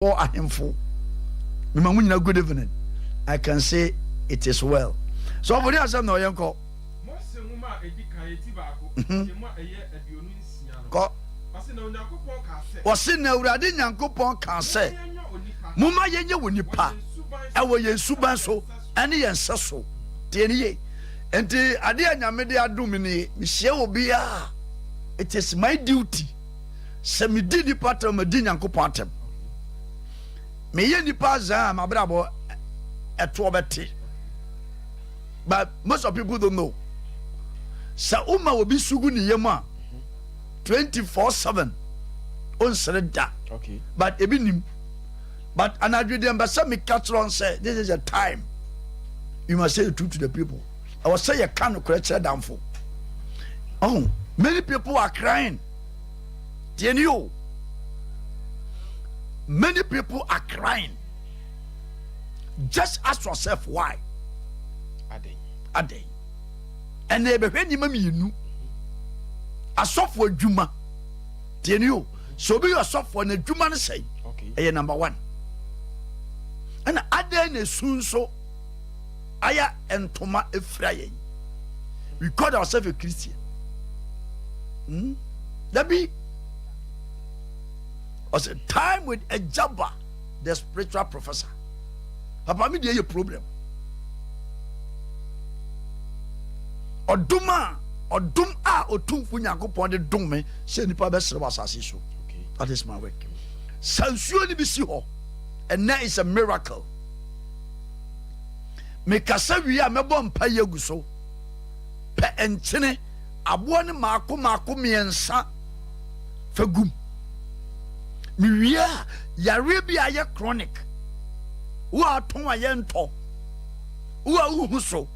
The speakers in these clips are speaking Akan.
Wɔ ahemfo mema mo nyina good evening, I can say it is well. So ɔfo de asɛm na ɔyɛ nkɔ. Mose nwoma a edi kan, eti baako, nkyekyɛmu a ɛyɛ 26 no. Kɔ. Ɔse, na Onyankopɔn kaa sɛ. Ɔse, na Awurade Nyankopɔn kaa sɛ, Momma yɛnyɛ onipa ɛwɔ yɛn suban so ɛne yɛn nsɛ so. Tie ne yie. Nti adeɛ a Nyame de adom me nie, mehyia obiara, it is my duty sɛ medi nnipa atɛm a, madi Nyankopɔn atɛm. Meyɛ nnipa azan a, m'abrabɔ ɛtoɔ bɛte. But most of people don't know. Sɛ woma obi sugu ne yam a, 24/7 onsere da. Okay. But ebi nim. But anadwo deɛ mbɛ sɛ meka kyerɛ wɔn sɛ this is a time you must say the truth to the people. Ɛwɔ sɛ yɛka nokorɛ kyerɛ damfo. Oh, many people are crying. Tie ni o. Many people are crying. Just ask yourself why. Adɛn? Adɛn? Ɛnna yɛbɛhwɛ nneɛma mmienu. Asɔfo adwuma. Tie ni o. Sɛ obi yɛ ɔsɔfoɔ na adwuma no sɛn. Okay. Ɛyɛ number one. Ɛna adɛn na esu nso ayɛ ntoma efira yɛn. We call ourselves a Christian. Dabi. Ɔsɛ time with Ejaba, the spiritual professor. Papa mi deɛ yɛ problem. Ɔdom a ɔdom a Otumfo Nyankopɔn de dom me sɛ nipa bɛsrɛ wɔ asase so. Okay. That is my work. Sɛ nsuo ni bi si hɔ, ɛnɛ is a miracle. Mekasa wie a mɛbɔ mpa yi agu so. Pɛ nkyene aboɔ no maako maako mmiɛnsa fa gum. Mewie a yareɛ bi a ayɛ chronic, wo a atɔn a yɛntɔ, wo a wohu so,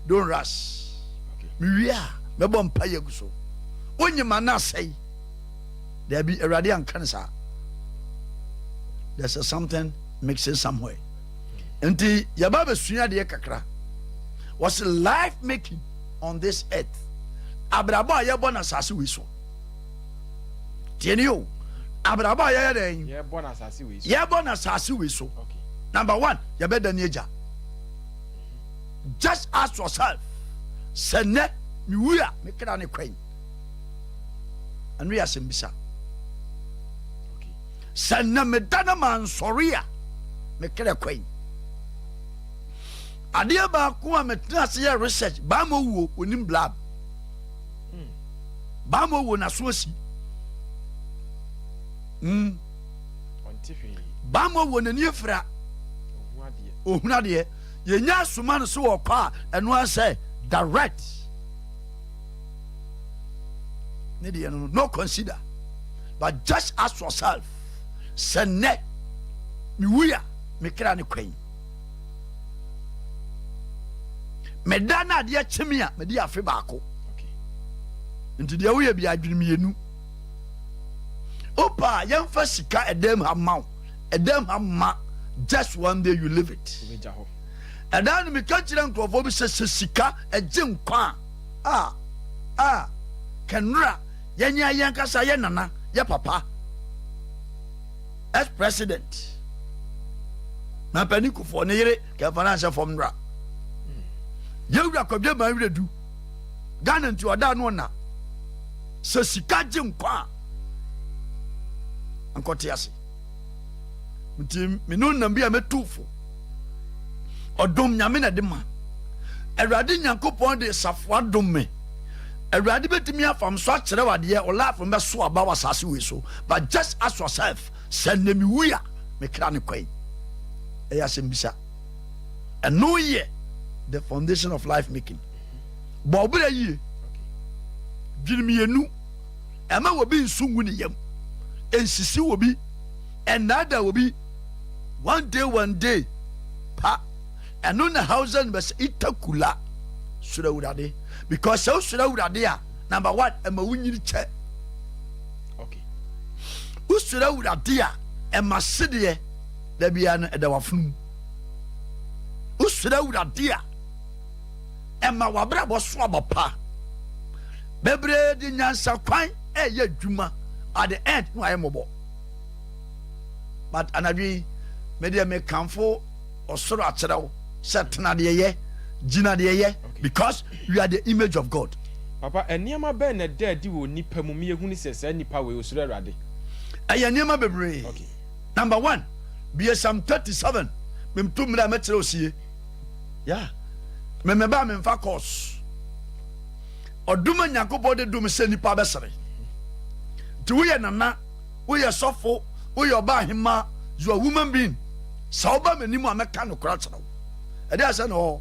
don't rush. Okay. Mewie a mɛbɔ mpa yi agu so. Wonyim ana asɛe? Daabi, Awurade anka no saa. There's a something mixing somewhere. Nti yɛba bɛsua adeɛ kakra. Wɔsi life making on this earth. Abrabɔ a yɛbɔ no asase wei so. Tie ni o. Abrabɔ a yɛyɛ dɛn? Yɛbɔ no asase wei so. Yɛbɔ no asase wei so. Okay. Number one, yɛbɛda ne agya. Just ask yourself, sɛ nnɛ mewu a me kra ne kwan. Ɛno yɛ asɛm bisa. Okay. Sɛ nnɛ meda na mansɔre a me kra kwan. Adeɛ baako a metena ase yɛ research, baama owuo, onim blood. Baama owuo n'aso asi. Ɔnte hwee. Baama owuo n'ani afira. Ɔhu adeɛ. Ohunu adeɛ. Yɛnya asoma no so wɔ kɔ a ɛno ara sɛ direct. Ne deɛ no no consider. But just ask yourself, sɛ nnɛ mewu a me kra ne kwan. Meda na adeɛ kye me a mede afe baako. Okay. Nti deɛ woyɛ bi adwene mmienu. Opa a yɛmfa sika ɛdɛm ha ma wo. Ɛdɛm ha ma just one day you live it. Wobɛgya hɔ. Ɛdaa no meka kyerɛ nkurɔfoɔ bi sɛ sɛ sika ɛgye nkwa a a a kɛnora yɛnyɛ yɛn kasa yɛ nana yɛ papa ex president na panin Kufuor ne yere kɛmfa no anhyɛ fam nora. Yɛwura Kwadwo man werɛ du Ghana nti ɔda no ɔna sɛ sika gye nkwa a nkɔte ase. Nti me no nam bi a mɛtu fo. Ɔdom Nyame na de ma. Awurade Nyankopɔn de safoa dom me. Awurade bɛtumi afam so akyerɛ wo adeɛ, wo life no bɛso aba wɔ asase wei so. But just ask yourself, sɛ nnɛ mewu a, me kra ne kwan? Ɛyɛ asɛm bisa. Ɛno yɛ the foundation of life making. Bɔ wo bra yie. Dwene mmienu. Ɛma obi nsu ngu ne yam. Nsisi obi. Ɛnnaadaa obi. One day, one day, pa. Ɛno na Hausa no bɛsɛ itakula. Suro Awurade. Because sɛ wosuro Awurade a, number one, ɛma wonyini kyɛ. Okay. Wosuro Awurade a, ɛma sedeɛ da biara no ɛda w'afono mu. Wosuro Awurade a, ɛma w'abrabɔ so aba pa. Bebree de nyansa kwan ɛyɛ adwuma, at the end no ayɛ mmɔbɔ. But anadwo yi, me deɛ mekamfo ɔsoro akyerɛ wo sɛ tena deɛ yɛ, gyina deɛ yɛ, because we are the image of God. Papa, nneɛma bɛn na ɛda adi wɔ onipa mu ma yɛhunu sɛ saa nipa wei osuro Awurade? Ɛyɛ nneɛma bebree. Okay. Number one, bue Psalm 37, memtu mmerɛ a mɛkyerɛ osie. Yeah. Me meba a memfa course. Ɔdom a Nyankopɔn de dom sɛ nipa bɛsere. Nti woyɛ nana, woyɛ sɔfo, woyɛ ɔbaa hema, you are woman being. Sɛ woba m'anim a mɛka nokorɛ akyerɛ wo. Ɛde asɛ na ɔwɔ.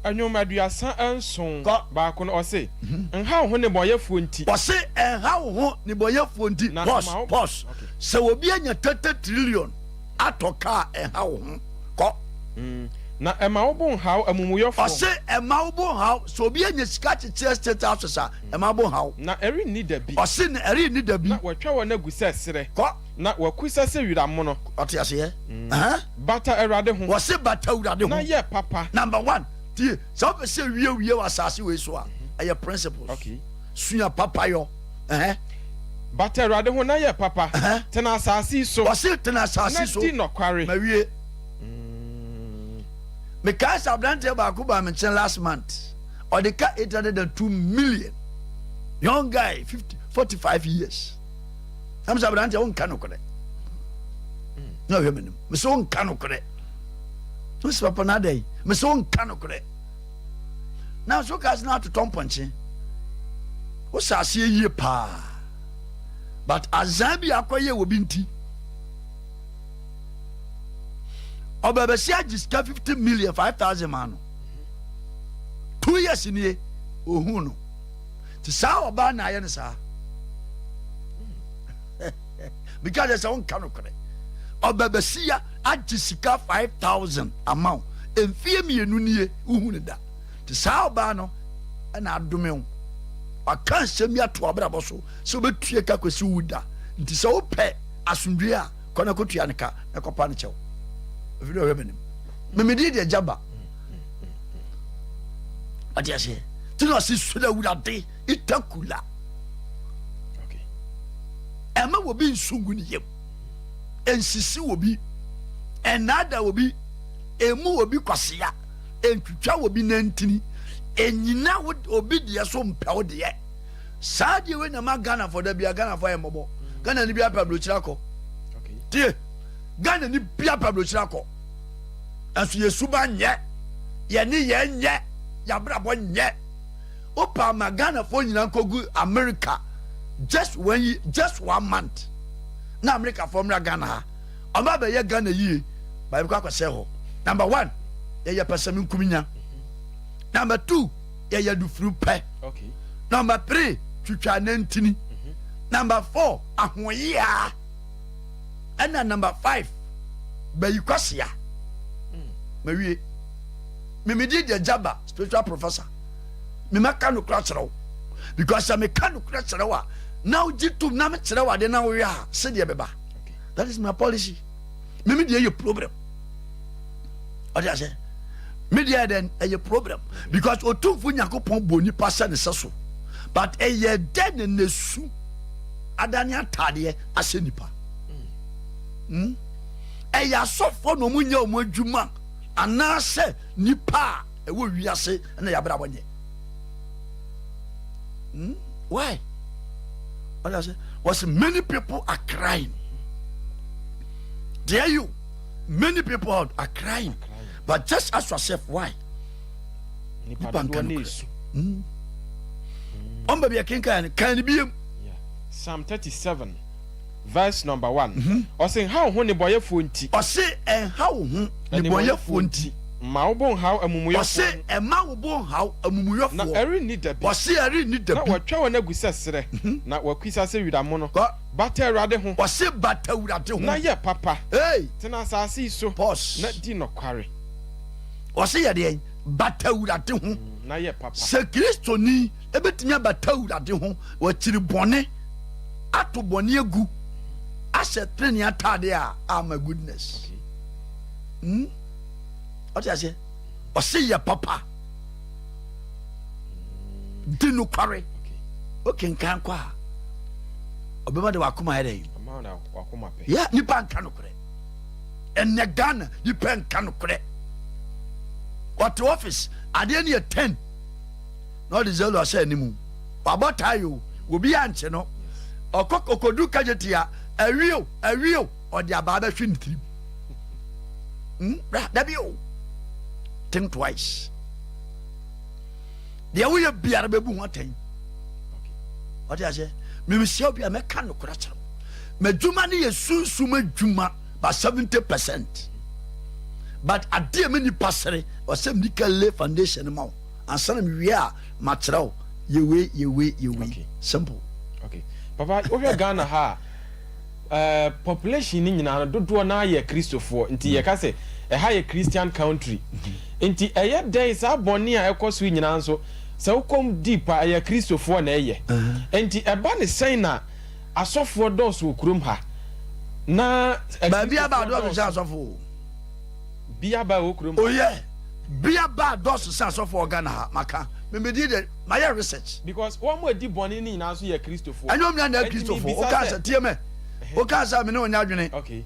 Nnwom 37 Kɔ. baako no, ɔse, Nha wo ho nnebɔneyɛfoɔ nti. Ɔse, Nha wo ho nnebɔneyɛfoɔ nti. Na Pause, mma wo. pause. Okay. Sɛ obi anya 30 trillion atɔ kaa a, nha wo ho. Kɔ. Na ɛmma wo bo nhaw amumuyɔfoɔ. Ɔse, Ɛmma wo bo nhaw. Sɛ obi anya sika akyekyere state houses a, ɛmma wo bo nhaw. Na ɛrenni da bi. Ɔse, Na ɛrenni da bi. Na wɔatwa wɔn agu sɛ serɛ. Kɔ. Na wɔakusa sɛ wira mono. Ɔte aseɛ? Ɛhɛn. Bata Awurade ho. Wɔse bata Awurade ho. Na yɛ papa. Number one, tie, sɛ wopɛ sɛ wie wie wɔ asase wei so a, ɛyɛ principles. Okay. Sua papayɔ. Ɛhɛn. Bata Awurade ho na yɛ papa. Ɛhɛn. Tena asase yi so. Wɔse tena asase so. Na di nɔkware. Mawie. Mekae sɛ aberanteɛ baako baa me nkyɛn last month. Ɔde ka 802 million. Young guy, 50, 45 years. Na mesɛ aberanteɛ wonka nokorɛ. Na ɔhwɛ m'anim. Mesɛ wonka nokorɛ. Mesɛ papa na adɛn? Mesɛ wonka nokorɛ. Na so kaa sɛ na atotɔ mpɔnkye. Wosɛ aseɛ yie paa. But azan bi akɔyɛ wɔ bi nti. Ɔbɛbɛsi agye sika 50 million 5000 maa no. 2 years nie ohun no. Nti saa ɔbaa na ayɛ no saa. Meka kyerɛ sɛ wonka nokorɛ. Ɔbɛbɛsia agye sika 5000 ama wo. Mfie 2 nie wohu no da. Nti saa ɔbaa no ɛna adome wo. Waka nsɛm bi ato abrabɔ so sɛ wobɛtua ka kɔsi wo da. Nti sɛ wopɛ asomdwoe a kɔ na kɔtua no ka na kɔpa no kyɛw. Ɛfiri dɛ ɔhwɛ m'anim. Memedin deɛ gya ba. Ɔte aseɛ. Nti na ɔse suro Awurade itakula. Ɛma wɔ bi nsu ngu ne yam. Ɛnsisi wɔ bi. Ɛnnaada wɔ bi. Ɛmu wɔ bi kwasea. Ɛntwitwa wɔ bi nantini. Ɛnyina obi deɛ so mpɛ wo deɛ. Saa deɛ wei na ma Ghanafoɔ da bia Ghanafoɔ ayɛ mmɔbɔ. Ghana ni bi apɛ aburokyire akɔ. Tie. Ghana ni bi apɛ aburokyire akɔ. Nanso yɛ suba nyɛ. Yɛne yɛn nyɛ. Yɛabrabɔ nyɛ. Wopa ama Ghanafoɔ nyinaa nkɔgu America just one year, just one month. Na Americafoɔ mmra Ghana ha. Ɔmo abɛyɛ Ghana yie. Ba yɛbɛkɔ akɔsɛe hɔ. Number one, yɛyɛ pɛsɛmenkominya. Number two, yɛyɛ adufuru pɛ. Okay. Number three, twitwa anantini. Number four, ahoyea. Ɛna number five, bayi kwasia. Mawie. Memedi deɛ Jaba, spiritual professor. Memɛka nokorɛ akyerɛ wo. Because sɛ meka nokorɛ kyerɛ wo a, na wogye tom na mekyerɛ wo adeɛ na woyɛ a, sedeɛ bɛba. That is my policy. Meme deɛ yɛ problem. Ɔde aseɛ. Me deɛ dɛn ɛyɛ problem because Otumfo Nyankopɔn bɔ nipa sɛ ne sɛ so. But ɛyɛ dɛ ne nesu adane ataadeɛ ahyɛ nipa. Ɛyɛ asɔfoɔ na wɔn nyɛ wɔn adwuma anaasɛ nipa a ɛwɔ wiase na yɛabrabɔ nyɛ. Why? Ɔde aseɛ. Was many people are crying. Dare you? Many people are crying. But just ask yourself why. Nipa Nipa nka dodoɔ na nokorɛ. esu. Ɔn baabi ɛkenkan no kan no biem. Yeah. Psalm 37 verse number 1. Ɔse nha wo ho nnebɔyɛfoɔ nti. Ɔse ɛnha wo ho nnebɔyɛfoɔ nti. Mma wo bo nhaw amumuyɔfoɔ. Ɔse ɛmma wo bo nhaw amumuyɔfoɔ. Na ɛrenni da bi. Ɔse ɛrenni da Na bi. wɔatwa wɔn agu sɛ serɛ. Na wɔakisa sɛ wira mono. Kɔ. Bata Awurade ho. Ɔse bata Awurade ho. Na yɛ papa. Hey! Tena asase yi so. Pause. Na di nɔkware. Ɔse yɛ deɛn? Bata Awurade ho. Na yɛ papa. Sɛ Kristoni ebetumi abata Awurade ho, wakyiri bɔne, ato bɔne agu, ahyɛ trenee ataade a, ah my goodness. Okay. Ɔte aseɛ? Ɔse yɛ papa. Di nokware. Wokenkan kɔ a, ɔbɛma de wakoma ayɛ dɛn? Ɔma na wakoma pɛ. Yeah, nipa nka nokorɛ. Ɛnɛ Ghana nipa nka nokorɛ. Ɔte office adeɛ no yɛ 10 na ɔde zero ahyɛ anim. Wabɔ tae o, obi ankye no. Ɔkɔ ɔkɔduru kagye a awie o, awie o, ɔde abaa bɛhwe ne tirim. Hmm, bra, dabi o. Think twice. Deɛ woyɛ biara bɛbu ho atɛn. Ɔte aseɛ? Memehyia obi a mɛka nokorɛ akyerɛ wo. M'adwuma no yɛ sunsum adwuma ba 70%. But adeɛ me nipa sere, ɔsɛ medi ka lay foundation ma wo. Ansa na mewie a makyerɛ wo yɛ wei, yɛ wei, yɛ wei. Okay. Simple. Okay. Papa, wohwɛ Ghana ha a, population no nyinaa no dodoɔ no ara yɛ Kristofoɔ. Nti yɛka sɛ ɛha yɛ Christian country. Nti ɛyɛ dɛn saa bɔne a ɛkɔ so yi nyinaa nso, sɛ wokɔ mu deep a, ɛyɛ Kristofoɔ na ɛyɛ. Nti ɛba ne sɛn na asɔfoɔ dɔɔso wɔ kurom ha na Baabi aba Akristofoɔ adɔɔso sɛ dɔɔso? asɔfo o. Bi aba wɔ kurom ha. Oh yeah, bi aba adɔɔso sɛ asɔfo wɔ Ghana ha. Maka, me me di deɛ, mayɛ research. Because wɔn a ɛdi bɔne no nyinaa nso yɛ Kristofoɔ. Ɛnyɛ wɔn nyinaa na ɛyɛ Ɛnti Kristofoɔ. mebisa Wokaa sɛ. sɛ, tie me, wokaa sɛ me ne wo nyɛ adwene. Okay.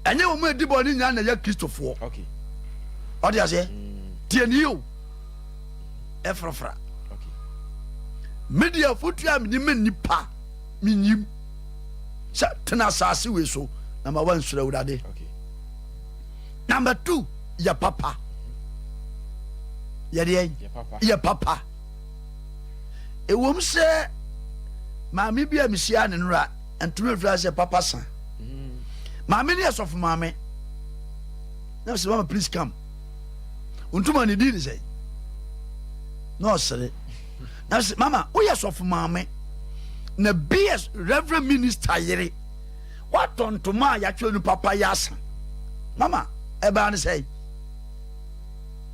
Ɛnyɛ wɔn a ɛdi bɔne nyinaa na ɛyɛ Kristofoɔ. Okay. Ɔde aseɛ? Tie ne yie o. Ɛfrafra. Okay. Me deɛ afotuo a mede ma nnipa, menyim sɛ tena asase wei so na ma wansuro Awurade. Okay. Number two, yɛ papa. Yɛdeɛ Yɛ papa. yɛ papa. Ɛwom sɛ maame bi a mehyia ne nora ntumi mfira sɛ papa sa. Maame ne yɛ sɔfo maame. Na sɛ mama please come. Ntoma ne di ne sɛ. Na ɔsere. Na sɛ mama woyɛ sɔfo maame. Na bi yɛ reverend minister yere. Watɔ ntoma a yɛatwerɛ no papa yɛ asa. Mama ɛbaa ne sɛ.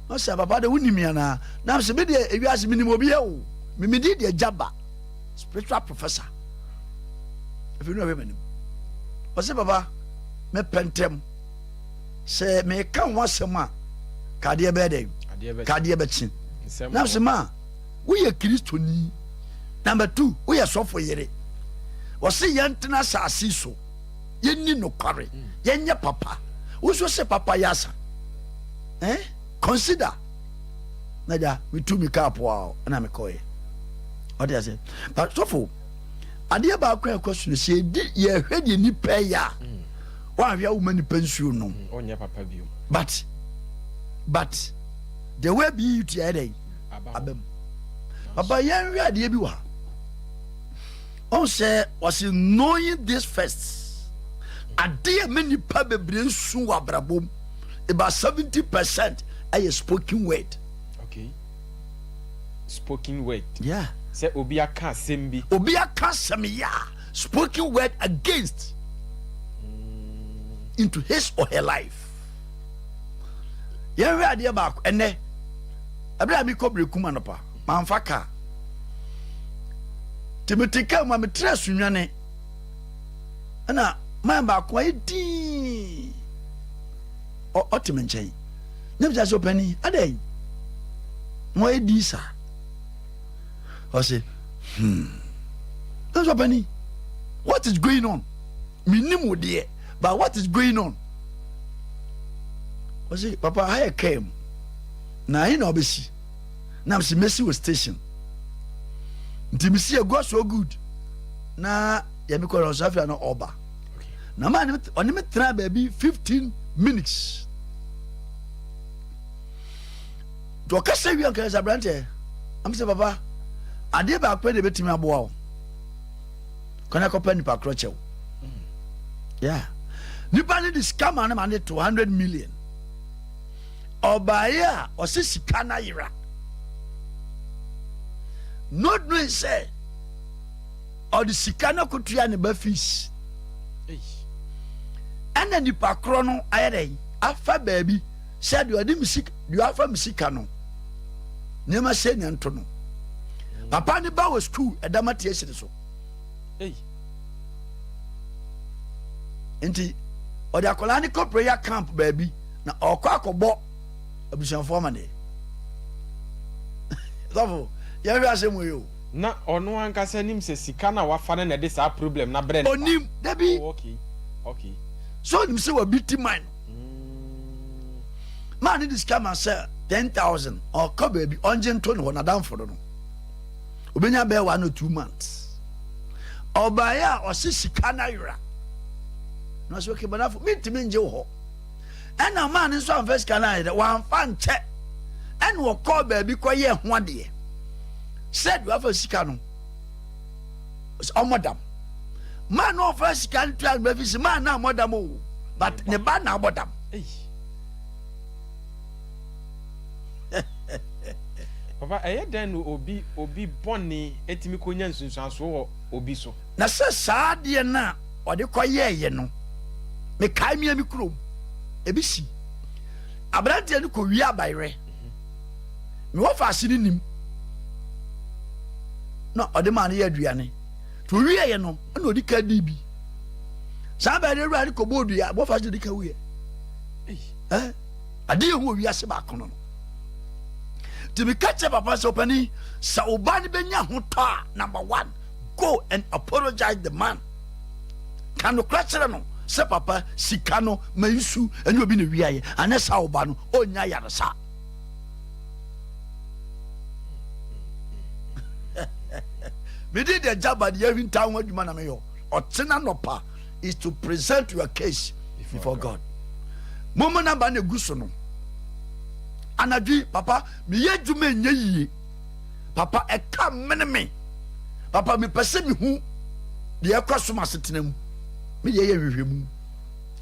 Ɔsɛ papa de wonim me anaa? Na sɛ me deɛ ewiase menim obi yɛ o. Me me di deɛ gyaba spiritual professor. Efi no ɔhwɛ m'anim. Ɔsɛ papa mepɛ ntɛm sɛ meka ho asɛm a kadeɛ bɛyɛ dɛn? Kadeɛ bɛkye. Na sɛ ma woyɛ Kristoni. Number two, woyɛ sɔfo yere. Ɔsɛ yɛntena asase so. Yɛnni nokware. Yɛnyɛ papa. Wo nso sɛ papa yɛ asa. Eh? Consider. Na gya, metu mi kaa poa na mekɔɛ. Ɔde ase. But sɔfo, adeɛ baako a ɛkɔ so no sɛ yɛdi yɛhwɛ deɛ nipa yɛ a, woanhwɛ a woma nipa nsuo nom. Ɔnyɛ papa bio. But the way bi yi tia yɛ dɛn? Aba mu. Papa yɛnhwɛ adeɛ bi wɔ ha. Ɔn sɛ wɔsi knowing this first. Adeɛ me nipa bebree nsu wɔ abrabɔ mu. About 70% ɛyɛ spoken word. Okay. Spoken word. Yeah. Sɛ obi aka asɛm bi. Obi aka asɛm ya. Spoken word against into his or her life. Yɛnhwɛ adeɛ baako ɛnɛ. Ɛberɛ a mekɔ Berekum anɔpa, mamfa kaa. Nti mete kaa mu a metra Sunyani. Ɛna man baako ayɛ dinn. Ɔte me nkyɛn. Na bisa sɛ ɔpanin, adɛn? Na wayɛ dinn saa. Ɔse, hmm. Na sɛ ɔpanin, what is going on? Menim wo deɛ, but what is going on? Ɔse, papa, ha yɛ kaa mu. Na ahe na ɔbɛsi? Na mese, mɛsi wɔ station. Nti mesi agua so good. Na yɛmekɔ no ɔsɛ afei na ɔba. Na maa ɔne me tena baabi 15 minutes. Nti ɔkasa wie ɔkasa sɛ aberanteɛ, am sɛ papa, adeɛ baako pɛ na ɛbɛtumi aboa wo. Kwan akɔpɛ nipa korɔ kyɛw. Yeah. Nipa no de sika ma no ma no 200 million. Ɔbaeɛ a ɔse sika no ayera. Not knowing sɛ ɔde sika no akɔtua ne ba fees. Ɛna nipa korɔ no ayɛ dɛn afa baabi sɛ deɛ ɔde me sika deɛ afa me sika no nneɛma sɛ na nto no. Papa ne ba wɔ sukuu ɛdam ate ahyire so. Nti ɔde akwadaa no kɔ prayer camp baabi na ɔkɔ akɔbɔ abusuafoɔ amaneɛ. Sɔfo, yɛnhwɛ asɛm wei o. Na ɔno ankasa nim sɛ sika no a wafa no na ɛde saa problem no abrɛ ne ba. Onim, dabi. Oh, okay, okay. So onim sɛ wabi ti man no. Maa ne de sika ma sɛ 10,000 ɔkɔ baabi ɔngye nto ne hɔ n'adamfo no no. Obenya bɛyɛ 1 or 2 months. Ɔbaeɛ a ɔse sika no ayera. Na ɔsɛ okay madamfo mentumi ngye wo hɔ. Ɛna maa ne nso amfa sika no ayɛ dɛ wamfa nkyɛ. Ɛna ɔkɔɔ baabi kɔyɛɛ ho adeɛ. Sɛ deɛ wafa sika no ɔmmɔ dam. Maa no ɔfa sika no tua no baabi si maa no ammɔ dam o but ne ba na abɔ dam. Ei. Papa, ɛyɛ dɛn na obi bɔne etumi konya nsunsuansoɔ wɔ obi so? Na sɛ saa adeɛ no a ɔde kɔyɛɛyɛ no, mekae mea me kurom ebi si aberanteɛ no kɔwie abayerɛ mewɔ faase no nim na ɔde maa no yɛ aduane nti owieɛ no ɛna ɔdi ka dii bi saa bɛyɛ no awura no kɔbɔ odua bɔ faase no di ka wuiɛ ɛ adeɛ ehu wɔ wiase baako no no nti meka kyerɛ papa sɛ ɔpani sɛ ɔba no bɛnya ho tɔ a, number one, go and apologize the man. Ka nokorɛ kyerɛ no sɛ papa sika no ma nsu ɛne obi na wiayɛ anyɛ saa ɔba no ɔnya yaresa. Mede deɛ gyaba deɛ ahwinta ho adwuma na meyɔ. Ɔkyena nɔpa is to present your case before God. Momo namba na egu so no. Anadwo papa meyɛ adwuma ɛnyɛ yie. Papa ɛka mene me. Papa mepɛ sɛ mehu deɛ ɛkɔ so m'asetena mu. Meyɛ yɛ nhwehwɛmu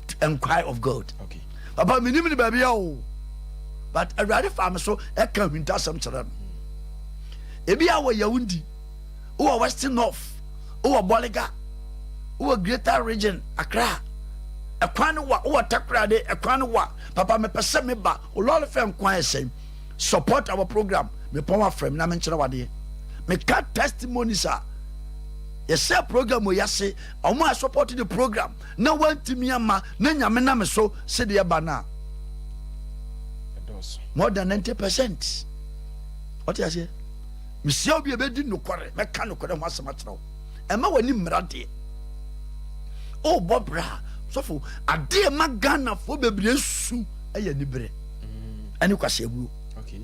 to inquire of God. Okay. Papa menim ne baabi a o. But Awurade fa me so ɛka ahwintasɛm kyerɛ no. Ebi a wɔ Yaoundé, wowɔ Western North, wowɔ Bolga, wowɔ Greater Region, Accra. Ɛkwan no wa, wowɔ Takoradi, ɛkwan no wa. Papa mepɛ sɛ meba, wo lɔre fɛ nko ayɛ sɛn. Support our program. Mepɔn afrɛ me na menkyerɛ wadeɛ. Meka testimonies a yɛhyɛ program wɔ yɛase, ɔmo a support the program na wantumi ama na Nyame nam so sɛdeɛ ɛba no a Ɛdɔɔso. More than 90%. Ɔte aseɛ, mesia obi a ɛbɛdi nokware, mɛka nokware ho asɛm akyerɛ wo. Ɛma w'ani mmara deɛ ɔrebɔ bra a sɔfo adeɛ ma Ghanafoɔ bebree su ɛyɛ aniberɛ ɛne kwaseabuo. Okay.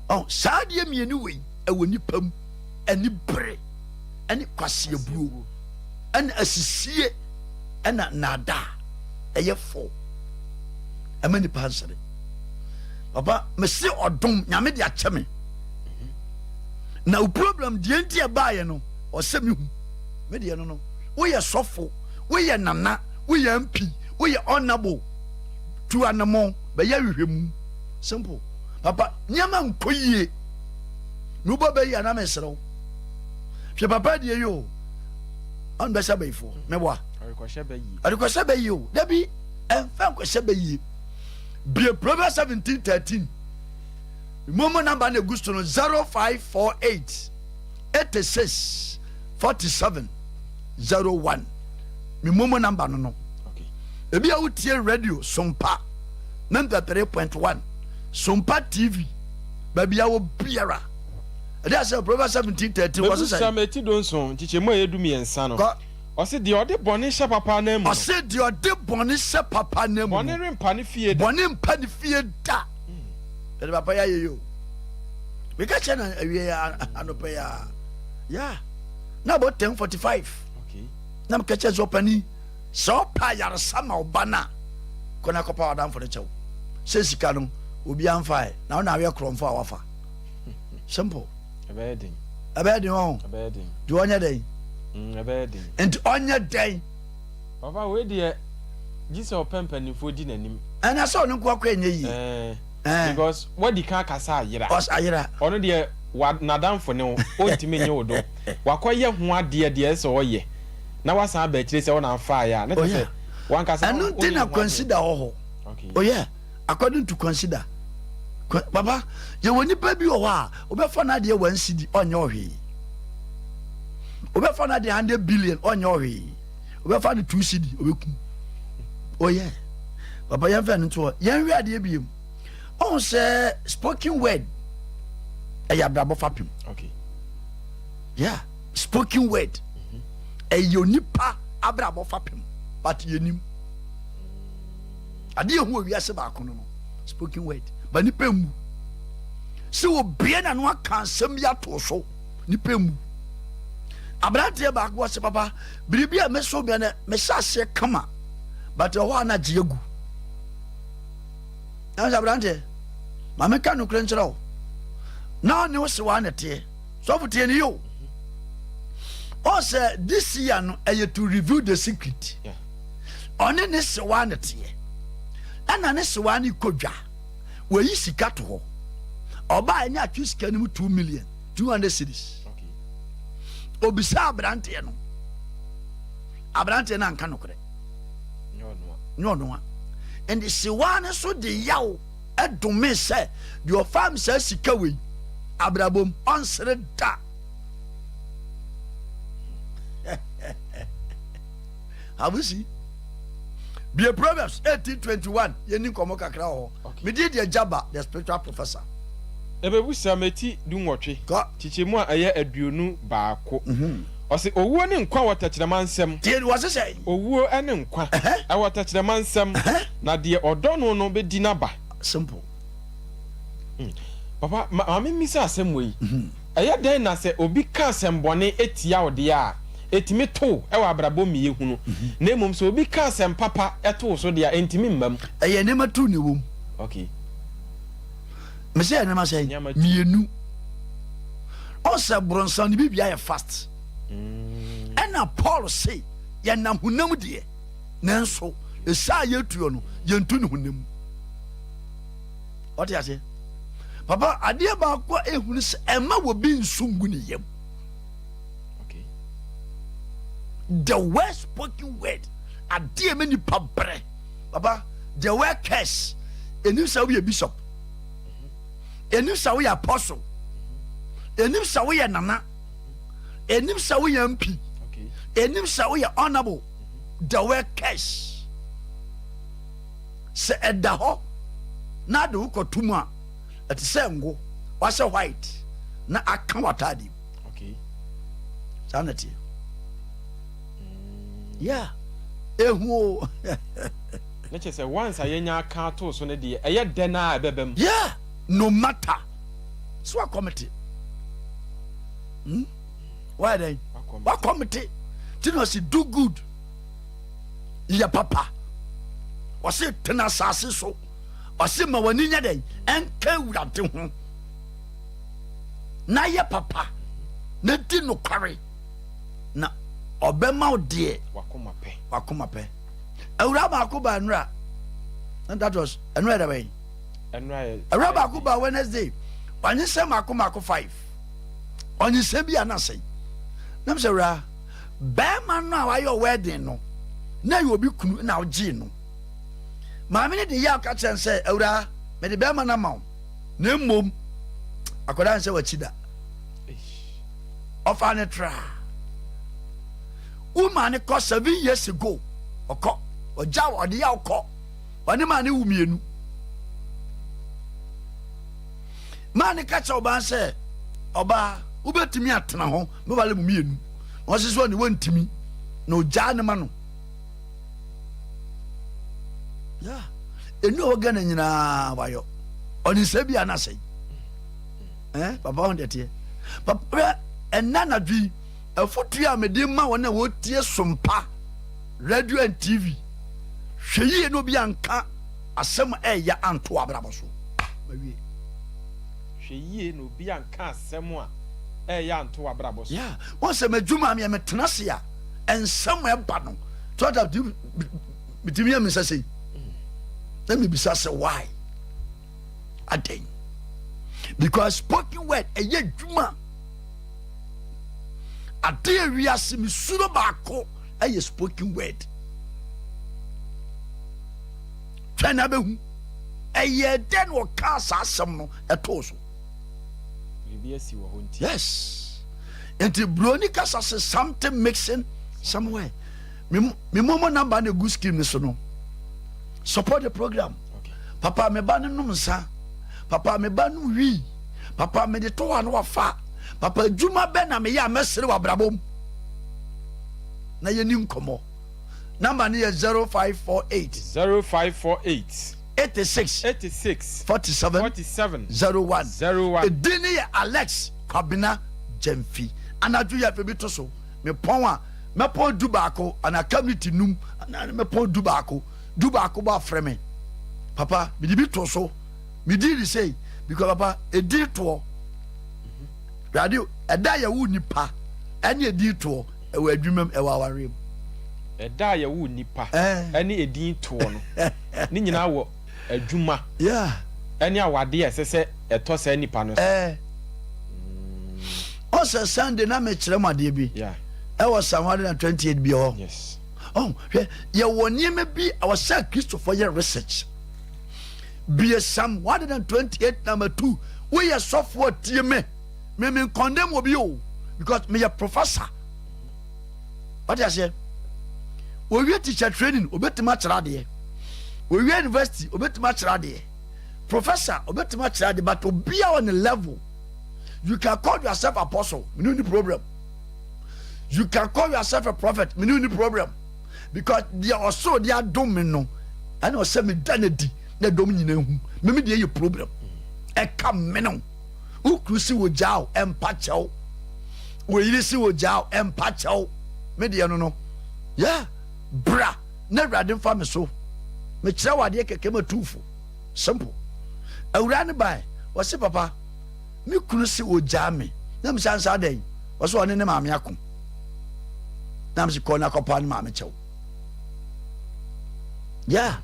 Ɔ saa adeɛ mmienu wei ɛwɔ nipa mu, aniberɛ ɛne kwaseabuo ɛne asisie ɛna naadaa ɛyɛ fɔ ɛma nipa nsere. Papa mese ɔdom Nyame de akyɛ me na wo problem deɛ nti ɛbaeɛ no ɔsɛ mehu me deɛ no woyɛ sɔfo, woyɛ nana, woyɛ MP, woyɛ honorable, tu anamɔ bɛyɛ ahwehwɛmu. Simple. Papa nneɛma nkɔ yie na wobɔ bɛyi ana mesrɛ wo hwɛ papa deɛ yi o ɔno bɛhyɛ bɛyifoɔ mɛboa. Ɔrekɔhyɛ bɛyie. Ɔrekɔhyɛ bɛyie o dabi ɛmfa nkɔhyɛ bɛyie bie. Proverbs 17:13 momo number na egu so no, 0548 86 47 01. Me momo number no. Ebi a wotie radio Sompa 93.1, Sompa TV, baabi a wɔ biara ɛde asɛ Proverbs 17:13 wɔ sesɛ. Mebusam eti 17 nkyekyɛmu a ɛyɛ 13 no. Kɔ. Ɔse deɛ ɔde bɔne hyɛ papa anan mu no. Ɔse deɛ ɔde bɔne hyɛ papa anan mu no. Bɔne rempa ne fie da. Bɔne mpa ne fie da. Yɛde papa yɛ ayɛ yi o. Meka kyerɛ no awie anɔpɛ yi a ya na about 10:45 na meka kyerɛ sɛ ɔpani sɛ ɔpɛ ayaresa ma ɔba no a kɔ na kɔpa wadamfo no kyɛw sɛ sika no obi amfae na wona awyɛ korɔmfo a wafa. Simple. Ɛbɛyɛ den. Ɛbɛyɛ den ɔho. Ɛbɛyɛ den. Deɛ ɔnyɛ dɛn? Ɛbɛyɛ den. Nti ɔnyɛ dɛn? Papa wei deɛ gye sɛ ɔpɛ mpanimfoɔ di n'anim. Ɛna sɛ ɔno nko akɔ ɛnyɛ yie. Because wadi kan akasa ayera. Ɔs ayera. Ɔno deɛ wa n'adamfo ne wo ɔntumi nye wo do wakɔyɛ ho adeɛ deɛ ɛsɛ ɔyɛ na wasan aba akyire sɛ ɔna afaeɛ a ne kyerɛ sɛ wankasa. Ɛno nti na consider wɔ hɔ. Okay. Oh yeah, according to consider. Papa, yɛwɔ nipa bi wɔ hɔ a wobɛfa no adeɛ 1 cedi ɔnyɛ ɔhwee. Wobɛfa no adeɛ 100 billion ɔnyɛ ɔhwee. Wobɛfa no 2 cedi ɔbɛkum. Oh yeah. Papa yɛmfa no nto hɔ. Yɛnhwɛ adeɛ biem. Ɔhu sɛ spoken word ɛyɛ abrabɔ fapem. Yeah, spoken word ɛyɛ onipa abrabɔ fapem but yɛnim adeɛ ehu wɔ wiase baako no. Spoken word. Ba nipa mu. Sɛ obie na no aka asɛm bi ato so. Nipa mu. Aberanteɛ baako wɔ sɛ papa biribi a mɛsɔ bia no mehyɛ aseɛ kama but ɛhɔ a na gye agu. Ɛna sɛ aberanteɛ ma meka nokorɛ nkyerɛ wo na ɔne wo sewa na teɛ sɔfo tie ne yio ɔsɛ this year no ɛyɛ to review the secret ɔne ne sewa na teɛ ɛna ne sewa ne kɔ dwa wɔyi sika to hɔ ɔbaa ɛne atwe sika no mu 2 million 200 cedis. Obisa aberanteɛ no, aberanteɛ no anka nokorɛ nyɛ ɔnoa nti sewa no so de yaw ɛdome sɛ deɛ ɔfam saa sika wei abrabom ɔnsere da. Have you seen? Bie Proverbs 18:21, yɛni nkɔmmɔ kakra wɔ hɔ. Mede deɛ Jaba the spiritual professor. Ɛbɛbusa mɛti 18. Kɔ. Kyekyɛmu a ɛyɛ 21. Ɔse owuo ne nkwa wɔ tɛkyerɛma nsɛm. Tie wɔ se sɛ owuo ne nkwa ɛwɔ tɛkyerɛma nsɛm, na deɛ ɔdɔ no no bɛdi n'aba. Simple. Papa, maame mmisa asɛm wɔ yi. Ɛyɛ dɛn na sɛ obi ka asɛm bɔne etia wo deɛ a, ɛtumi to ɛwɔ abrabɔ mmie hunu, na mmom sɛ obi ka asɛm papa ɛto so deɛ a, ɛntumi mma mu? Ɛyɛ nneɛma tu ne wom. Mesɛ yɛ nneɛma sɛ Nneɛma tu. Mmienu. Ɔsɛ borɔnsan ne biribi ayɛ fast. Ɛna Paul se yɛnam honam deɛ, nanso ɛsa a yɛtuo no yɛntu ne honam. Ɔte aseɛ papa, adeɛ baako a ɛhunu sɛ ɛma wɔ bi nsu ngu ne yam. The word, spoken word, adeɛ ma nipa brɛ papa. The word curse, ɛnim sɛ woyɛ bishop, ɛnim sɛ woyɛ apostle, ɛnim sɛ woyɛ nana, ɛnim sɛ woyɛ MP, ɛnim sɛ woyɛ honorable. The word curse, sɛ ɛda hɔ na ade wo kɔto mu a, ɛte sɛ ngo wahyɛ white na aka w'ataade mu. Saa na teɛ. Yeah, ehu o. Ne kyerɛ sɛ once a yɛnya aka ato so no deɛ, ɛyɛ dɛn a ɛbɛba mu. Yeah, no matter so wakɔmete, Wayɛ dɛn? Wakɔmete. Ti na ɔsi do good, yɛ papa. Ɔsi tena asase so, ɔsi ma w'ani nyɛ dɛn? Ɛnka Awurade ho na yɛ papa na di nokware na ɔbɛma wo deɛ wakoma pɛ. Wakoma pɛ. Awura baako ba nnura, and that was ɛnura dɛ bɛyi. Ɛnora yɛ Awura baako ba Wednesday, ɔnyinsɛn mako mako five, ɔnyinsɛn bi anasɛn nam sɛ awura bɛrima no a wayɛ wedding no na yɛ obi kunu na ɔgyee no. Maame no de yɛ aka kyerɛ no sɛ awura, mede bɛrima no ama wo, na mmom akwadaa nsɛ wakyi da. Ɔfa ne tra woman ne kɔ 7 years ago, ɔkɔ ɔgya ɔde yɛ ɔkɔ ɔne maa ne wu mmienu. Maa ne ka kyerɛ ɔbaa sɛ ɔbaa wobɛtumi atena hɔ mɛwale mu mmienu, na ɔsi so ɔne wɔntumi na ɔgyaa ne ma no ya. Ɛnu a ɛwɔ Ghana nyinaa wayɔ ɔne nsɛ bi anasɛe. Papa ho deɛ teɛ papa, ɛnna anadwo yi afotu a mede ma wɔn a wɔtie Sompa Radio and TV, hwɛ yie na obi anka asɛm a ɛyɛ anto abrabɔ so. Mawie. Hwɛ yie na obi anka asɛm a ɛyɛ anto abrabɔ so. Yeah, wɔn sɛ m'adwuma mi mɛtena se a nsɛm a ɛba no tɔta bitumi yɛ mi nsa sei na mebisa sɛ why adɛn, because spoken word ɛyɛ adwuma. Adeɛ wiase mesuro baako ɛyɛ spoken word. Twɛn na bɛhu ɛyɛ dɛn na ɔkaa saa asɛm no ɛtoo so. Biribi asi wɔ hɔ nti. Yes, nti broni kasa sɛ something mixing somewhere. Me momo number na egu screen no so no, support the program. Papa, me ba no nom nsa, papa, me ba no wii, papa, me de to hɔ a na wafa, papa, adwuma bɛ na meyɛ a mɛsere wɔ abrabɔ mu na yɛni nkɔmmɔ. Number no yɛ 0548 0548. 86. 86. 47. 47. 01. 01. Edin ne yɛ Alex Kwabena Gyamfi. Anadwo yi afei bi to so. Mepɔn a, mɛpɔn 11 anaa community num anaa mɛpɔn 11. 11 bɔ afrɛ me. Papa, mede bi to so. Medi ne sei because papa, edin toɔ. Awurade, ɛda a yɛwo nipa ɛne edin toɔ ɛwɔ adwuma mu, ɛwɔ awareɛ mu. Ɛda a yɛwo nipa ɛne edin toɔ no, ne nyinaa wɔ adwuma ɛne awadeɛ a ɛsɛ sɛ ɛtɔ saa nipa no so. Ɔsɛ Sunday na mekyerɛ mu adeɛ bi ɛwɔ Psalm 128 bi hɔ. Oh, hwɛ, yɛwɔ nneɛma bi ɛwɔ sɛ Kristofoɔ yɛ research. Bie Psalm 128 number 2. Woyɛ sɔfoɔ tie me. Me me condemn obi o because meyɛ professor. Wate aseɛ? Owie teacher training obetumi akyerɛ adeɛ. Owie university obetumi akyerɛ adeɛ. Professor obetumi akyerɛ adeɛ but obiara on the level. You can call yourself apostle, me no ni problem. You can call yourself a prophet, me no ni problem. Because deɛ ɔsoro de adom me no, ɛna ɔsɛ me da no di na dɔm nyinaa hu. Me me deɛ yɛ problem. Ɛka me no. Wo kuru si wɔ gyaa o, ɛmpa kyɛw. Wo yere si wɔ gyaa o, ɛmpa kyɛw. Me deɛ no no. Yeah, bra na Awurade mfa me so. Mekyerɛ wo adeɛ kɛkɛ ma tuufo. Simple. Awuraa no bae, ɔse papa, me kunu se ogyaa me. Na misa nsa adɛn? Ɔse ɔne ne maame ako. Na mese kɔ na kɔpa ne maame kyɛw. Yeah.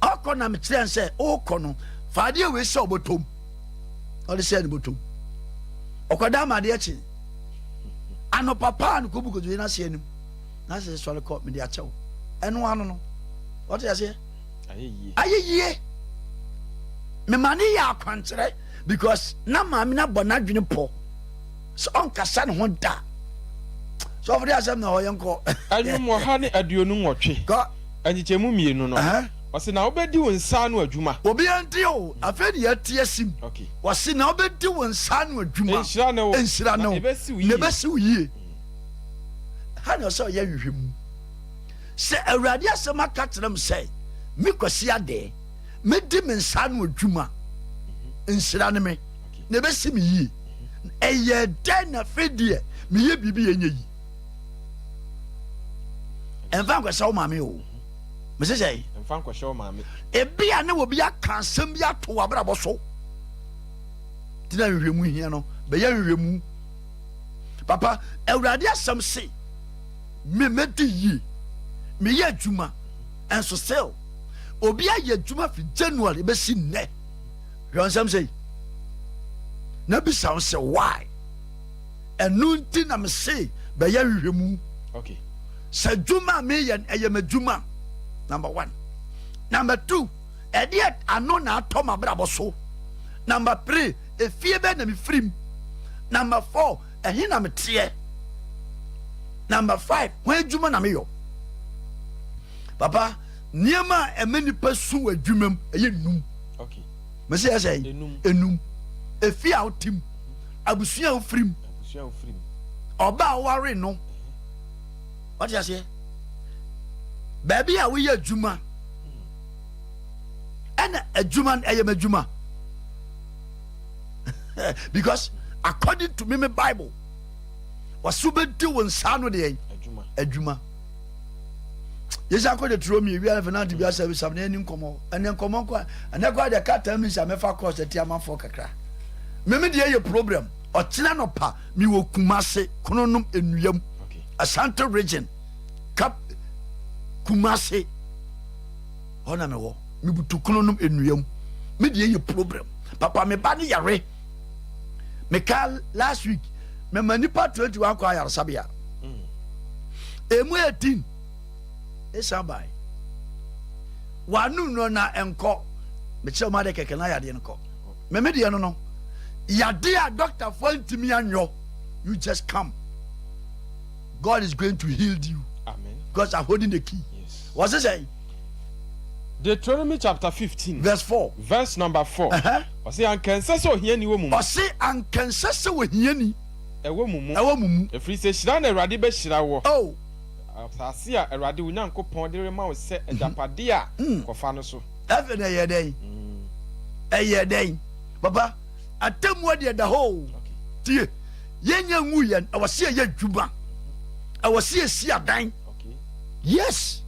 Ɔkɔ na mekyerɛ sɛ ɔkɔ no, fa adeɛ wei sɛ ɔbɔtɔm. Ɔde sɛ ne bɔtɔm. Ɔkɔda ama adeɛ kye. Anɔpa paa no kɔbu kotodwe no ase anim. Na sɛ sɔre kɔ mede akyɛw. Ɛno ano no. Ɔte aseɛ? Ayɛ yie. Mema ne yɛ akwankyerɛ because na maame no abɔ n'adwene pɔ sɛ ɔnkasa ne ho da. Sɛ ɔfo de asɛm na ɔyɛ nkɔ. Ɛnwom 128. Kɔ. Nkyekyɛmu mmienu no. Ɔse na wobɛdi wo nsa ano adwuma. Obiara nti o, afei ne yɛate asim. Ɔse na wobɛdi wo nsa ano adwuma. Nhyira ne wo. Nhyira ne wo. Na ɛbɛsi wo yie. Na ɛbɛsi wo yie. Ha na ɔsɛ ɔyɛ nhwehwɛmu. Sɛ Awurade asɛm aka kyerɛ m sɛ me Kwasi Adɛɛ mɛdi me nsa ano adwuma, nhyira ne me, na ɛbɛsi me yie. Ɛyɛ dɛn na afei deɛ meyɛ biribi yɛ nyɛ yi? Ɛmfa nkɔhyɛ wo maame o. Mese sɛ ɛmfa nkɔhyɛ wo maame. Ebi a ne obi aka asɛm bi ato w'abrabɔ so. Nti na nhwehwɛmu hia no, bɛyɛ nhwehwɛmu. Papa, Awurade asɛm se me mɛdi yie, meyɛ adwuma, ɛnso still obi ayɛ adwuma fi January bɛsi nnɛ. Hwɛ nsɛm sɛ yi na bisa wo sɛ why? Ɛno nti na mese bɛyɛ nhwehwɛmu. Okay. Sɛ adwuma a meyɛ no ɛyɛ m'adwuma number one. Number two, ɛdeɛ ano na atɔ m'abrabɔ so. Number three, efie bɛn na mefiri mu. Number four, ɛhe na meteɛ. Number five, hwan adwuma na meyɔ. Papa, nneɛma a ɛma nipa su wɔ adwuma mu ɛyɛ num. Okay. Mese yɛ sɛ enum. Efie a wote mu, abusua a wofiri mu, ɔba a woware no, wate aseɛ, baabi a woyɛ adwuma, ɛna adwuma no ɛyɛ m'adwuma because according to me me Bible, wɔso bɛdi wo nsa ano deɛ adwuma. Yɛsi akɔ Deuteronomy ewia na fɛnɛ bi asɛ bisam na ɛni nkɔmɔ ɛnɛ nkɔmɔ nkɔ ɛnɛ kɔ adeɛ ka 10 minutes a mɛfa course ɛti amanfoɔ kakra. Mimi deɛ yɛ problem ɔkyena nɔpa mi wɔ Kumase Kronom Enuam Ashanti region kap Kumase hɔ na mewɔ mebutu Kronom Enuam me deɛ yɛ problem papa me ba ne yare meka last week mema nipa 21 kɔ ayaresabea emu 18 esan bae wanu no na ɛnkɔ mekyerɛ mu ade kɛkɛ na yadeɛ no kɔ meme deɛ no no yadeɛ a dɔktafoɔ ntumi anyɔ you just come God is going to heal you. Amen. Because I'm holding the key. Yes. What's it saying? Deuteronomy chapter 15. Verse 4. Verse number 4. Ɔse anka ɛnsɛ sɛ ohiani wɔ mo mu. Ɔse anka ɛnsɛ sɛ ohiani. Ɛwɔ mo mu. Ɛwɔ mo mu. Ɛfiri sɛ hyira na Awurade bɛhyira wɔ. Oh. Asase a Awurade wo Nyankopɔn de rema wo sɛ agyapadeɛ a kɔfa no so. Afei na ɛyɛ dɛn? Ɛyɛ dɛn? Papa, atemmuo deɛ da hɔ o. Tie, yɛnyɛ nwu yɛn, ɛwɔ sɛ yɛyɛ adwuma. Ɛwɔ sɛ yɛsi adan. Yes.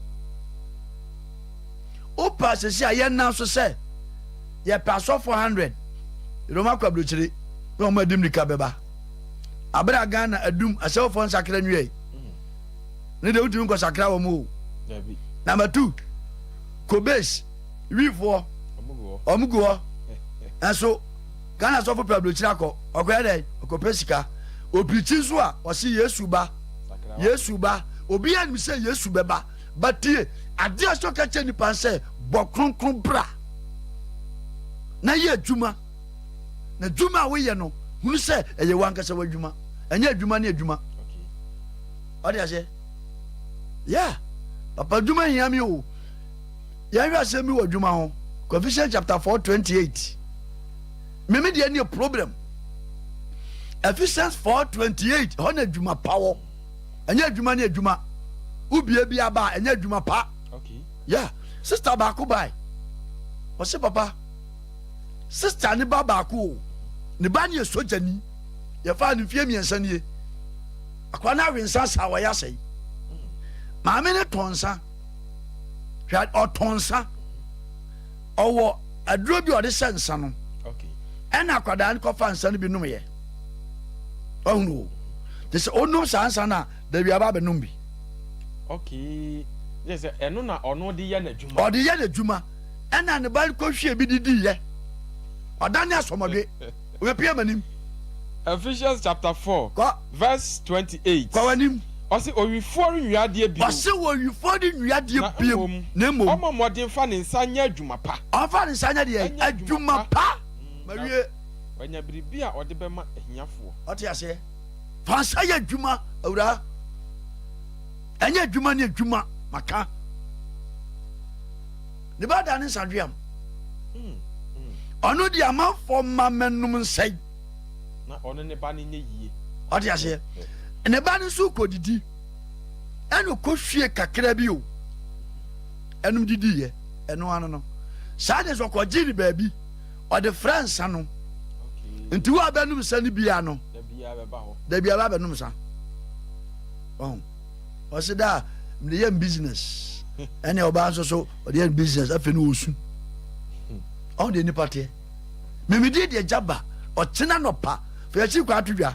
Wopɛ asɛsi a yɛn nan so sɛ yɛpɛ asɔfoɔ 100 yɛde wɔn akɔ aburokyire na wɔn adi mmirika bɛba. Abere a Ghana adum asɛwofoɔ nsakra nwiai. Ne deɛ wotumi nkɔsakra wɔn o. Number two, Kobes wifoɔ wɔn gu hɔ nso Ghana sɔfo pɛ aburokyire akɔ ɔkɔyɛ dɛ ɔkɔpɛ sika opirikyi nso a ɔsi Yesu ba Yesu ba obi anim sɛ Yesu bɛba ba tie adeɛ a sɛ ɔka kyerɛ nipa sɛ bɔ kronkron bra na yɛ adwuma na adwuma a woyɛ no hunu sɛ ɛyɛ wankasa w'adwuma ɛnyɛ adwuma ne adwuma ɔde aseɛ yeah papa adwuma hia mi o yɛnhwɛ asɛm bi wɔ adwuma ho Ephesians chapter 4 28 meme deɛ ne problem Ephesians 4 28 hɔ na adwuma pa wɔ ɛnyɛ adwuma ne adwuma wobie bi aba a ɛnyɛ adwuma pa yeah sister baako bae ɔse papa sister ne ba baako o ne ba ne yɛ sogyani yɛfaa no mfie mmiɛnsa nie Akwadaa no awe nsa saa wɔyɛ asɛe. Maame no tɔn nsa. Hwɛ ɔtɔn nsa. Ɔwɔ aduro bi a ɔde hyɛ nsa no. Ɛna akwadaa no kɔfa nsa no bi nom yɛ. Ɔhunu o. Te sɛ ɔnom saa nsa no a dabi aba abɛnom bi. Okay. Yɛ sɛ ɛno na ɔno de yɛ n'adwuma. Ɔde yɛ n'adwuma. Ɛna ne ba kɔhwie bi didi yɛ. Ɔda ne asɔmɔdwe. Wobɛpia m'anim. Ephesians chapter 4 Kɔ. verse 28. Kɔ w'anim. Ɔse owifoɔ renwia adeɛ bio. Ɔse owifoɔ renwia adeɛ Na bio. mmom, Na mmom. ɔmmɔ mmɔden mfa ne nsa nyɛ adwuma pa. Ɔmfa ne nsa nyɛ deɛ? Ɛnyɛ adwuma Adwuma pa. Na Mawie. wanya biribi a ɔde bɛma ahiafoɔ. Ɔte aseɛ? Fa nsa yɛ adwuma, awuraa. Ɛnyɛ adwuma ne adwuma. Maka. Ne ba da ne nsadweam. Ɔno deɛ amanfoɔ mma mɛnom nsa yi. Na ɔno ne ba no nyɛ yie. Ɔte aseɛ. Ne ba no nso kɔdidi. Ɛna ɔkɔhwie kakra bi o. Ɛnom didiiɛ. Ɛno ano no. Saa deɛ sɛ ɔkɔgye ne baabi. Ɔde frɛ nsa no. Nti wo a bɛnom nsa no bia no. Da biara bɛnom nsa. Ɔho. Ɔse da mede yɛ business. Ɛne ɔbaa nso so ɔde yɛ business afei no ɔsu. Ɔho deɛ nipa teɛ. Memedie deɛ gya ba ɔkyena nɔpa fa yɛakyiri kɔ ato dwa.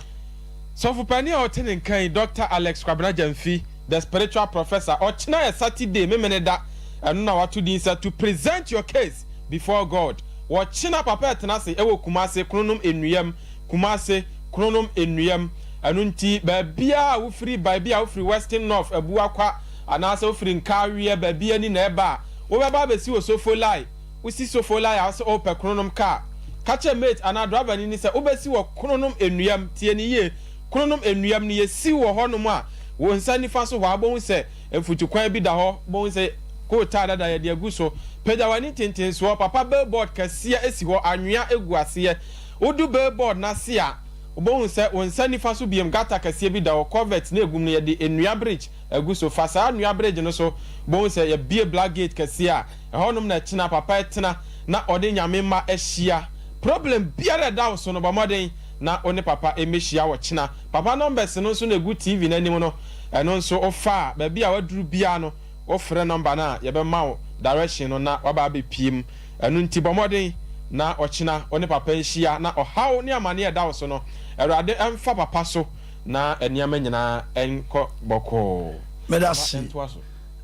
Sɔfopanin a ɔte ne nka yi, Dɔkta Alex Kwabena Gyamfi, The Spiritual Professor, ɔkyena yɛ Saturday, Memeneda, ɛno na wato din sɛ To Present Your Case Before God. Wɔkyena Papa ɛtena ase ɛwɔ Kumase, Kronom Nnuam, Kumase, Kronom Nnuam. Ɛno nti baabiara a wofiri ba, ebia wofiri Western North, Abuakwa, anaasɛ wofiri Nkaweɛ, baabi ani na ɛba a, wobɛba abɛsi wɔ Sofolai. Wosi Sofolai a wose wopɛ Kronom kaa, ka kyerɛ mate anaa driver ni no sɛ wobɛsi wɔ Kronom Nnuam. Tie no yie, Kronom Nnuam no yɛsi wɔ hɔnom a, wo nsa nifa so hɔ a wobɛhu sɛ mfutukwan bi da hɔ, wobɛhu sɛ kootaa dada yɛde agu so. Pagya w'ani ntentensoɔ, papa billboard kɛseɛ si hɔ, anwea gu aseɛ. Wodu billboard no ase a, wobɛhu sɛ wo nsa nifa so biom gutter kɛseɛ bi da hɔ, culvert no ɛgu mu no yɛde nnua bridge agu so. Fa saa nnua bridge no so, wobɛhu sɛ yɛabue black gate kɛseɛ a Ɛhɔnom na ɛtena, papa ɛtena na ɔne Nyame mma ahyia. Problem biara ɛda wo so no, bɔ mmɔden na wo ne papa mmɛhyia wɔ kyena. Papa numbers no nso na ɛgu TV no anim no, ɛno nso wo fa a, baabi a waduru biara no, wo frɛ number no a, yɛbɛma wo direction no na waba abɛpue mu. Ɛno nti bɔ mmɔden na ɔkyena wo ne papa nhyia na ɔhaw ne amaneɛ a ɛda wo so no, Awurade mfa papa so na nneɛma nyinaa nkɔ bɔkɔɔ. Meda Papa ase. ntoa so.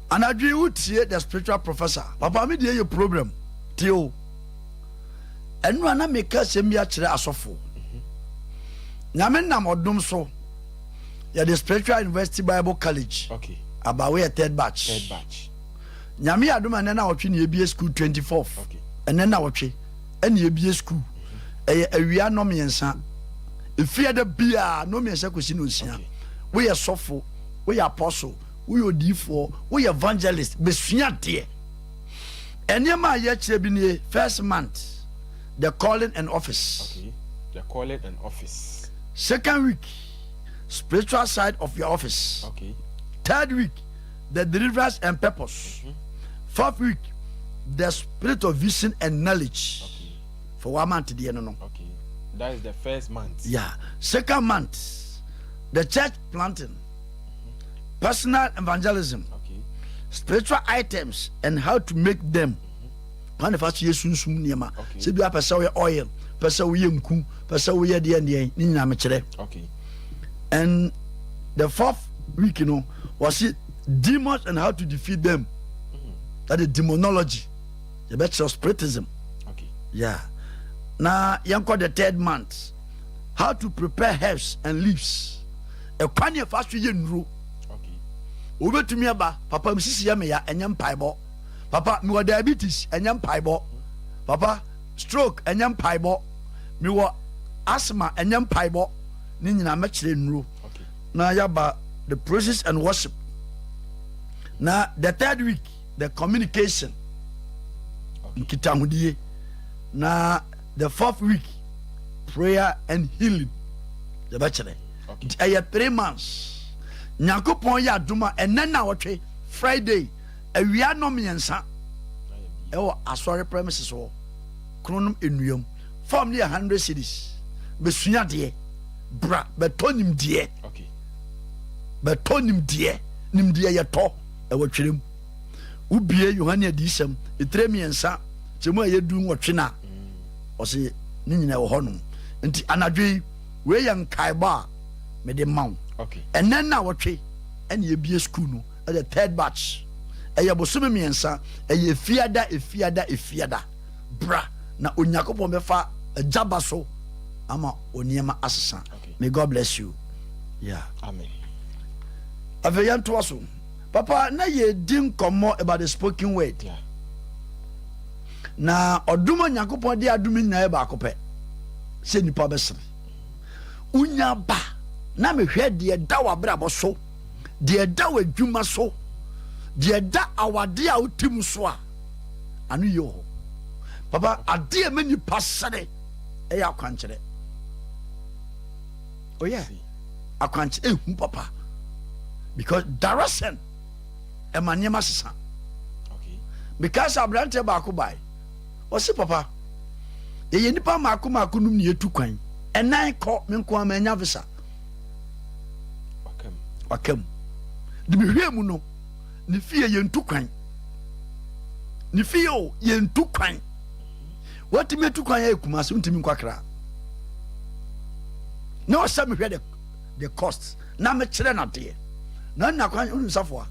Anadwo yi wo tie the spiritual professor papa me deɛ yɛ program tie o ɛno a na meka asɛm bi akyerɛ asɔfoɔ nyame nam ɔdom so yɛde spiritual university bible college okay. aba woyɛ third batch, third batch. Nyame yɛ adom ɛnɛ na ɔtwe ne ebie school 24 okay. ɛnɛ na ɔtwe ɛne ebie school ɛyɛ awia nɔ mmiɛnsa efie da biara nɔ mmiɛnsa kɔsi no nsia woyɛ sɔfo woyɛ apostle Woyɛ odiyifoɔ, woyɛ evangelist, bɛsua adeɛ. Nneɛma a yɛkyerɛ bi nie, first month, the calling and office. Okay. The calling and office. Second week, spiritual side of your office. Okay. Third week, the deliverance and purpose. Mm -hmm. Fourth week, The spirit of vision and knowledge. Okay. For one month deɛ no. Okay. That is the first month. Yeah. Second month, the church planting, personal evangelism, okay. spiritual items and how to make them. Kwan ne fa so yɛ sunsum nneɛma. Sɛ bi apɛ sɛ woyɛ oil, pɛ sɛ woyɛ nku, pɛ sɛ woyɛ deɛ deɛ ne nyinaa mekyerɛ. Okay. And the fourth week no, wɔsi demons and how to defeat them. That is demonology. Yɛbɛkyerɛ spiritism. Okay. Yeah. Na yɛnkɔ the third month. How to prepare herbs and leaves. Ɛkwan yɛ fa so yɛ nnuro. Okay. Wobɛtumi aba, papa mesisi yɛ meya, ɛnyɛ mpaebɔ. Papa mewɔ diabetes, ɛnyɛ mpaebɔ. Papa stroke, ɛnyɛ mpaebɔ. Mewɔ asthma, ɛnyɛ mpaebɔ. Ne nyinaa mɛkyerɛ nnuro. Okay. Na yɛaba the process and worship. Na the third week, the communication. Okay. Nkitahodie. Na the fourth week, prayer and healing. Yɛbɛkyerɛ. Okay. Nti ɛyɛ 3 months. Nyankopɔn yɛ adom a ɛnɛ na wɔtwe Friday awia 3:30 ɛwɔ asɔre premises hɔ kronom nnuam. Form no yɛ 100 cedis. Bɛsua adeɛ, bra bɛtɔ nimdeɛ. Okay. Bɛtɔ nimdeɛ, nimdeɛ yɛtɔ ɛwɔ twerɛm. Wobie Yohane Adiyisɛm ɛtire 3 kyɛmu a ɛyɛ 18 no a, ɔse ne nyina ɛwɔ hɔnom. Nti anadwo yi wei yɛ nkaebɔ a mede ma wo. Okay. Ɛnɛ na wɔtwe ɛne yɛbie school no, ɛyɛ third batch, ɛyɛ bosome 3, ɛyɛ efiada, efiada, efiada. Bra na Onyankopɔn bɛfa agyaba so ama onneɛma asesa. Okay. May God bless you. Yeah. Amen. Afei yɛntoa so, papa, na yɛdi nkɔmmɔ about the spoken word. Na ɔdom a Nyankopɔn de adom nyinaa yɛ baako pɛ sɛ nnipa bɛsere. Wonya ba na mehwɛ deɛ da w'abrabɔ so, deɛ da w'adwuma so, deɛ da awadeɛ a wote mu so a ano yie wɔ hɔ. Papa, adeɛ ma nipa sere ɛyɛ akwankyerɛ. Oyɛ akwankyerɛ ehu papa because direction ɛma nneɛma sesa. Okay. Because aberanteɛ baako bae, ɔse, "Papa, yɛyɛ nipa maako maako num ne yɛtu kwan ɛnan kɔ, me nko ama anya visa." Wakam. Waka mu de mehwɛ mu no, ne fie yɛntu kwan, ne fie o yɛntu kwan. Watumi atu kwan ayɛ Kumase, wontumi nkɔ Akra. Na ɔsɛ mehwɛ the cost na mekyerɛ no adeɛ na nna kwan wonim safoa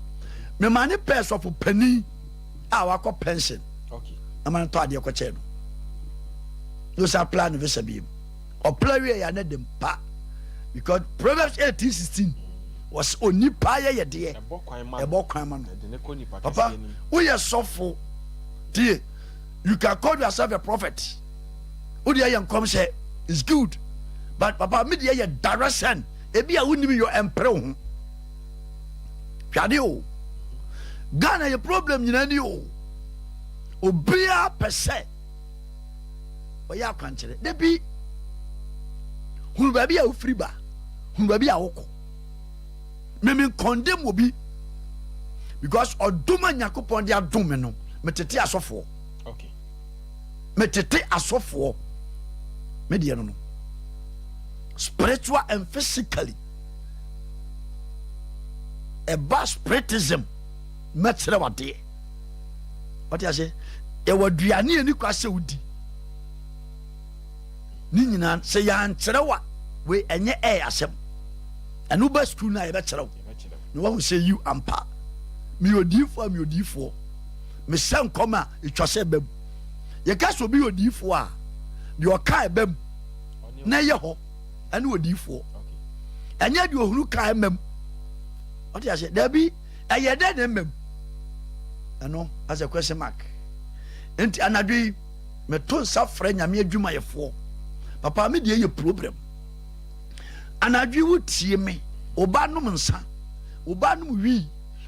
mema ne pɛɛ sɔfo panin a wakɔ pension. Okay. Na ma no tɔ adeɛ kɔkyɛɛ no na ɔsɛ apply ne visa biem. Ɔpla wie yɛ ne de mpa because Proverbs 18:16 wɔsɛ onipa yɛ yɛdeɛ Ɛbɔ kwan ma no. Ɛbɔ kwan ma no. Ɛde ne kɔ nipa Papa, kɛseɛ nim. woyɛ sɔfo tie, you can call yourself a prophet, wode yɛ nkɔm sɛ is good, but papa, me deɛ yɛ direction. Ebi a wonim yɔ ɛmpere wo ho. Hwade o, Ghana yɛ problem nyinaa ni o. Obiara pɛ sɛ ɔyɛ akwankyerɛ. Da bi hunu baabi a wofiri ba, hunu baabi a wokɔ. Mimi nkɔndem obi because ɔdom a Nyankopɔn de adom me no, metete asɔfoɔ. Okay. Metete asɔfoɔ. Me deɛ no spiritual and physically. Ɛba spiritism, mɛkyerɛ wadeɛ. Ɔte ase, yɛwɔ aduane a ni kwa sɛ wodi ne nyinaa sɛ yɛankyerɛ wa wei ɛnyɛ ɛyɛ asɛm. Ɛno ba sukuu no a yɛbɛkyerɛ wo Yɛbɛkyerɛ. Na wahu sɛ yiw ampa, meyɛ odiyifoɔ a meyɛ odiyifoɔ, mehyɛ nkɔm a ɛtwa sɛ ɛba mu. Yɛka sɛ obi yɛ odiyifoɔ a, deɛ ɔka ɛba mu Ɔne na ɛyɛ hɔ ɛne odiyifoɔ. Okay. Ɛnyɛ deɛ ohunu ka ɛma mu. Ɔte ase, dabi, ɛyɛ dɛ na ɛma mu. Ɛno asɛ question mark. Nti anadwo yi meto nsa frɛ Nyame adwumayɛfoɔ. Papa, me deɛ yɛ problem. Anadwo yi wotie me, ɔba nom nsa, ɔba nom wii,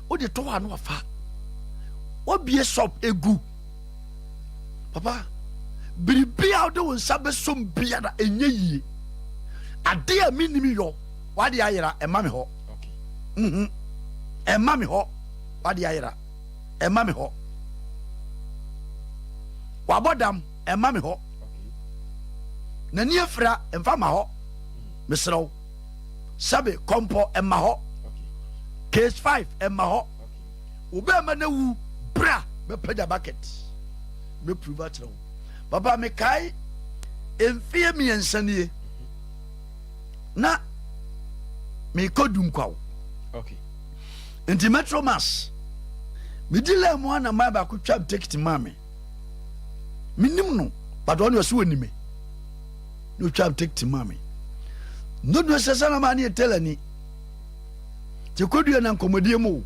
wode tɔ hɔ a na wafa wabie shop egu. Papa, biribi a wode wo nsa bɛsom biara ɛnyɛ yie. Ade a mennim yɔ wade ayera, ɛma me hɔ. Okay. Ɛma me hɔ, wade ayera, ɛma me hɔ. Wabɔ dam, ɛmma me hɔ. N'ani afira, mfa ma hɔ. Mesrɛ wo. Sɛbe kɔmpɔ, ɛmma hɔ. Case 5, ɛmma hɔ. Wo bɛɛma no awu, bra bɛpagya bucket. Mɛprove akyerɛ wo. Papa mekae mfeɛ mmiɛnsa nie na mekɔ Dunkwaw. Okay. Nti Metro Mass medi laa mu ana man baako twa ticket maa me. Menim no but ɔne ɔsɛ ɔni me. Na ɔtwa ticket maa me. Ndodo sɛ sɛ na maa ne yɛ tailor ni. Nti kɔdua na nkɔmmɔdie mu o.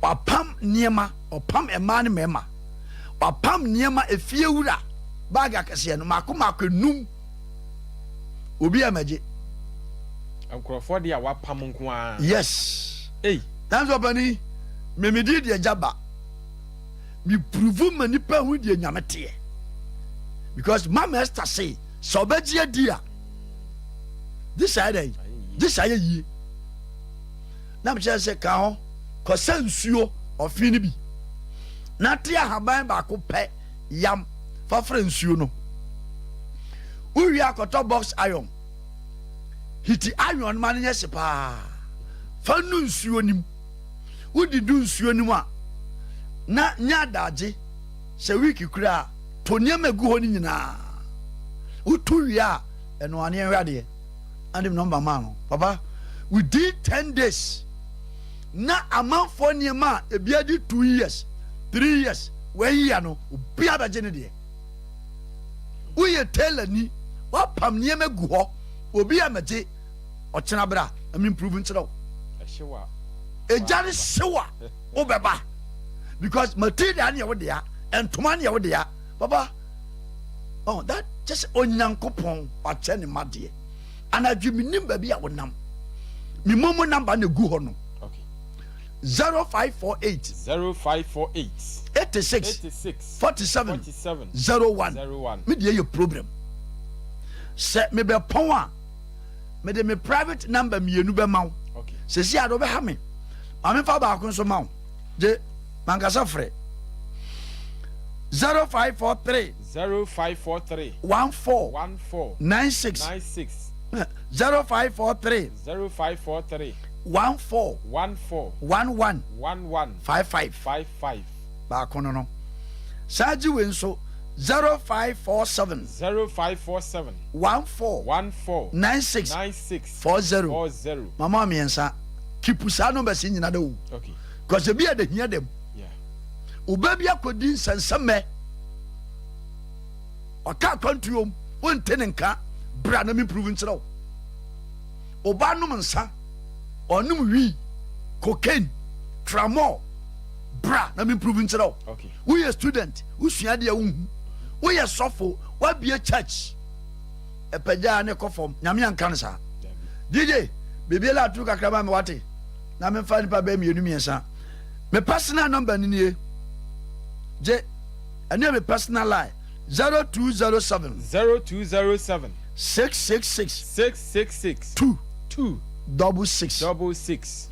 Wapam nneɛma, ɔpam mmaa ne mmarima. Wapam nneɛma efie wura baage akɛseɛ no mako mako enum. Obi a mɛgye. Nkurɔfoɔ deɛ a wapam nko ara. Yes. Ei. Nanso ɔpanin, memedi deɛ gya ba. Me prove ma nipa hu deɛ Nyame teɛ. Because Mama Esther se, sɛ ɔbɛgye adi a, gye sɛ ayɛ dɛn? Gye sɛ ayɛ yie. Na mekyerɛ sɛ ka ho, kɔsɛ nsuo ɔfe no bi. Na te ahaban baako pɛ yam fa fra nsuo no. Wowie akɔtɔ box iron. Hiti iron ma no nyɛ hye paa. Fa nu nsuo no mu. Wode du nsuo no mu a, na nyɛ adagye sɛ week koraa to nneɛma egu hɔ no nyinaa. Wotu wie a, ɛno aneɛ nhwɛ adeɛ. Ade nɔmba maa no. Papa, within 10 days, na amanfoɔ nneɛma a ebi adi 2 years, 3 years, 1 year no, obiara bɛgye ne deɛ. Woyɛ tailor ni, wapam nneɛma gu hɔ, obi a mɛgye ɔkyena bra na me improve nkyerɛ wo. Egya ne hyew a wobɛba because material ne yɛ wo dea, ntoma ne yɛ wo dea. Papa, oh, that kyɛ sɛ Onyankopɔn wakyɛ ne ma deɛ. Anadwo menim baabi a wonam. Me momo number na egu hɔ no. Okay. 0548 0548 86 86 47 47 01. 01. Me deɛ yɛ problem. Sɛ mebɛpɔn a, mede me private number mmienu bɛma wo. Okay. Sɛsi ade wobɛha me. Ma memfa baako nso ma wo. Gye, mankasa frɛ. 0543 0543 14 14 96 96 0543 0543 14 14 11 11 55 55 baako no no. Saa gye wei nso 0547 0547 14 14 96 96 40 40. Mama mmiɛnsa keep saa numbers yi nyina da o. Okay. Because ebi yɛ de hia dɛm. Yeah. Oba bi akɔdi nsɛnsɛmɛ ɔka akwantuom wonte ne nka bra na me prove nkyerɛ wo. Oba nom nsa ɔnom wii cocaine tramol bra na me prove nkyerɛ wo. Okay. Woyɛ student wosua adeɛ wohu. Woyɛ sɔfo wabie church ɛpɛgyaa ne kɔ fam nyame anka no saa. DJ biribi la aturu kakra ma me wate na memfa nipa bɛɛ mmienu mmiɛnsa. Me personal number ni nie. Gye ɛne yɛ me personal line 0207 0207 666 666 2 2 66 66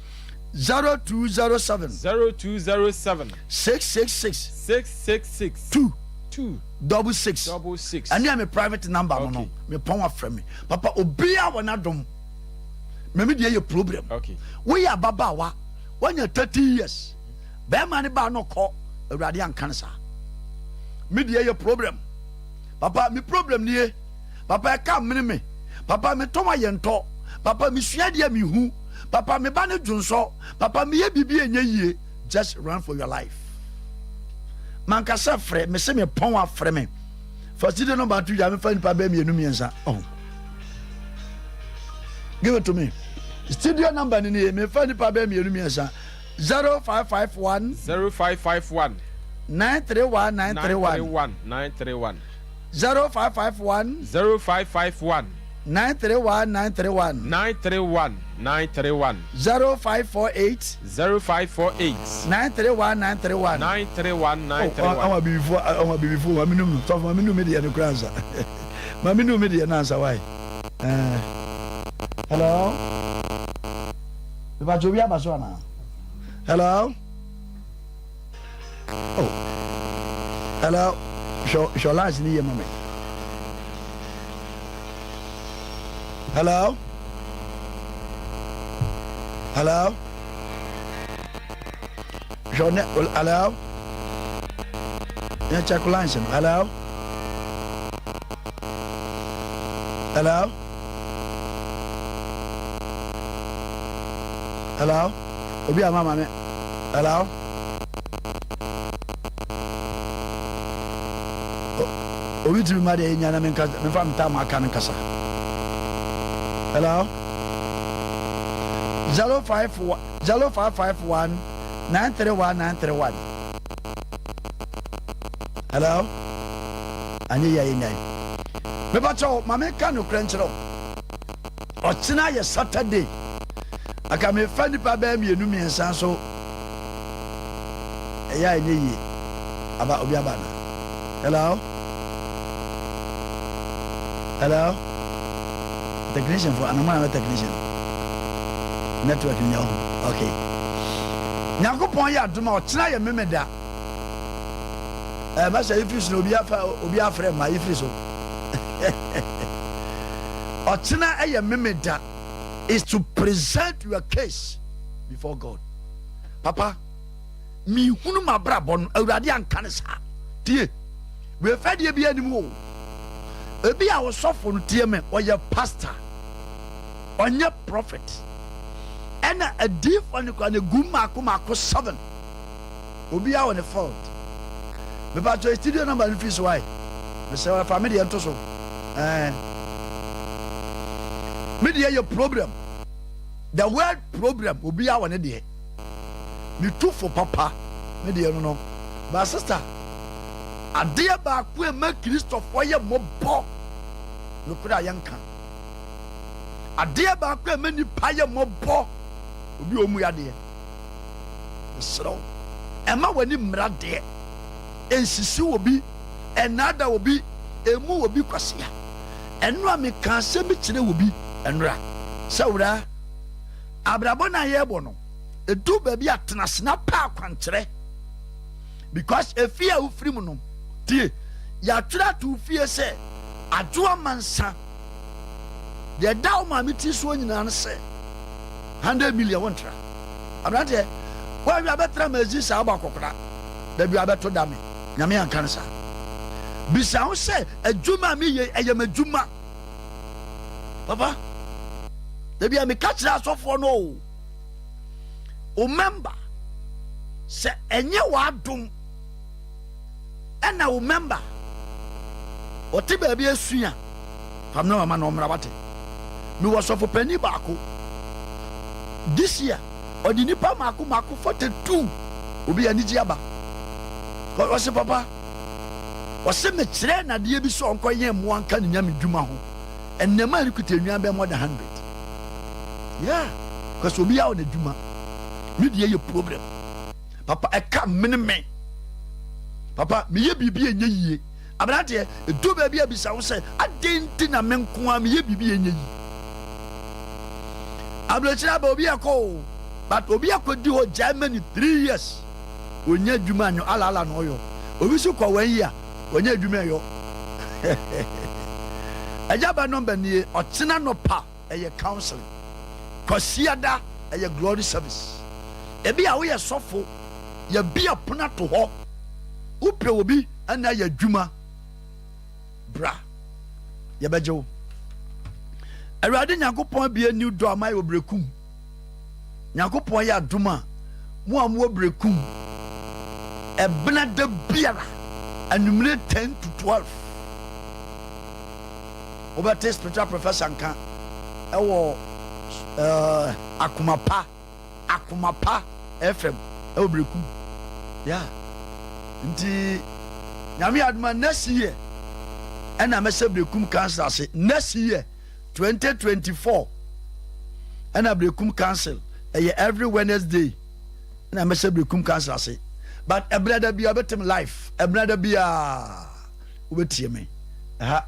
0207 0207 666 666 2 2 66 66. ɛne yɛ me private number no no Okay. me pɔn afrɛ me papa obiara wɔ n'adom mɛmi deɛ yɛ problem. Okay. Woyɛ ababaawa wanya 30 years bɛrima ne baa no kɔ awurade anka no saa me deɛ yɛ problem papa me problem nie papa ɛka mene me papa me tɔn ayɛ ntɔ papa mesua deɛ mehu papa me ba ne dwonsɔ papa meyɛ biribi ɛnyɛ yie just run for your life mankasa frɛ me se me pɔn afrɛ me faside no bato dwa mefa nipa bɛɛ mmienu mmiɛnsa oh. Give it to me. Studio number ni nie mefa nipa bɛɛ mmienu mmiɛnsa 0551 0551 931 931 931 931 0551 0551 931 931 931 931 0548 0548 931 931 931 931. Ɔwɔ abibifo ɔwɔ abibifo maame num no sɔfo maame num mi deɛ no kura nsa maame num mi deɛ no ansa wae ɛɛ hello bíbájú obi aba so ana hello oh hello. Hwɛ hwɛ lines ni yie ma me. Hello? Hello? Hwɛ ne hello? Yɛn check lines no. Hello? Hello? Hello? Obi ama ma me. Hello? Obi tumi ma deɛ ɛnya na menka memfa me tam aka no nkasa. Hello? 05 0551 931 931. Hello? Anyɛ yɛ yɛ nyan. Mepa kyɛw ma menka nokorɛ nkyerɛ wo. Ɔkyena yɛ Saturday. Aka mefa nipa bɛyɛ mmienu mmiɛnsa nso ɛyɛ a ɛnyɛ yie. Aba obi aba na. Hello? Hello? Technician for anamọ na technician. Network nyɛ ho. Okay. Nyankopɔn yɛ adom a ɔkyena yɛ memeda. Masa ifiri so na obi afa obi afrɛ ma ifiri so. Ɔkyena ɛyɛ memeda is to present your case before God. Papa, mihunu m'abrabɔ no, Awurade anka ne saa. Tie, wefɛ deɛ bi anim o. Ebi a ɔsɔfo no tie me, ɔyɛ pastor, ɔnyɛ prophet. Ɛna adiifoɔ no kora ne gu mmaako mmaako seven. Obi a wɔ ne fault. Mepatɔ studio number no firi so wae. Mesɛ wɔfa me deɛ nto so. Me deɛ yɛ problem. The word problem obi a wɔ ne deɛ. Metu fo papa me deɛ no. Ba sister, adeɛ baako a ɛma Kristofoɔ yɛ mmɔbɔ nokorɛ a yɛnka. Adeɛ baako a ɛma nipa yɛ mmɔbɔ obi a ɔmu yadeɛ. Mesrɛ wo, ɛma w'ani mmra deɛ. Ɛnsisi wɔ bi, ɛnaada wɔ bi, ɛmu wɔ bi kwasea. Ɛno a meka asɛm bi kyerɛ wɔ bi ɛnora. Sɛ wura, abrabɔ no a yɛrebɔ no, ɛdu baabi a tena ase na pɛ akwankyerɛ. Because efie a wofiri mu no, tie, yɛatwerɛ ato fie sɛ adwo amansa. Deɛ ɛda wo maame ti soɔ nyinaa no sɛ 100 million wontra. Aberanteɛ, woahwɛ abɛtra ma ezi saa abɔ akɔkora. Dabi abɛto da me. Nyame anka no saa. Bisa wo sɛ adwuma a meyɛ ɛyɛ m'adwuma. Papa, dabi a meka kyerɛ asɔfoɔ no o. O member, sɛ ɛnyɛ w'adom ɛna wo member ɔte baabi asua fam na mama na ɔmmra wate. Mewɔ sɔfo panin baako. This year, ɔde nipa mako mako 42 obi anigye aba. Ɔse papa, ɔse mekyerɛ nadeɛ bi sɛ ɔnkɔyɛ mmoa nka ne nyame dwuma ho. Ɛnɛma a ne kuta nnuan bɛyɛ more than 100. Yeah, because obi a wɔ n'adwuma. Me deɛ yɛ problem. Papa, ɛka mene me. Papa, meyɛ biribi ɛnyɛ yie. Aberanteɛ, ɛdu baabi a bisa wo sɛ, adɛn nti na me nko a meyɛ biribi ɛnyɛ yie? Aburokyire aba obi akɔ o, but obi akɔdi hɔ Germany 3 years. Ɔnya adwuma anyɔ, ala ala na ɔyɔ. Obi nso kɔ 1 year, ɔnya adwuma ɛyɔ. Ɛgya ba nɔmba nie, ɔkyena nɔpa ɛyɛ counseling. Kwasiada ɛyɛ glory service. Ebi a woyɛ sɔfo, yɛbi apono ato hɔ. Wopɛ obi ɛna ayɛ adwuma. Bra, yɛbɛgye wo. Awurade Nyankopɔn abue new door ama yɛ wɔ Berekum. Nyankopɔn yɛ adom a, mo a mowɔ Berekum, ɛbena da biara, anwummere 10 to 12, wobɛte spiritual professor nka ɛwɔ Akomapa, Akomapa FM ɛwɔ Berekum. Yeah. Nti, Nyame yɛ adom a next year, ɛna mɛhyɛ Berekum Council ase. Next year, 2024, ɛna Berekum Council, ɛyɛ every Wednesday, ɛna mɛhyɛ Berekum Council ase. But ɛbrɛ da bia wobɛtem life, ɛbrɛ da bia wobɛtie me. Ɛha.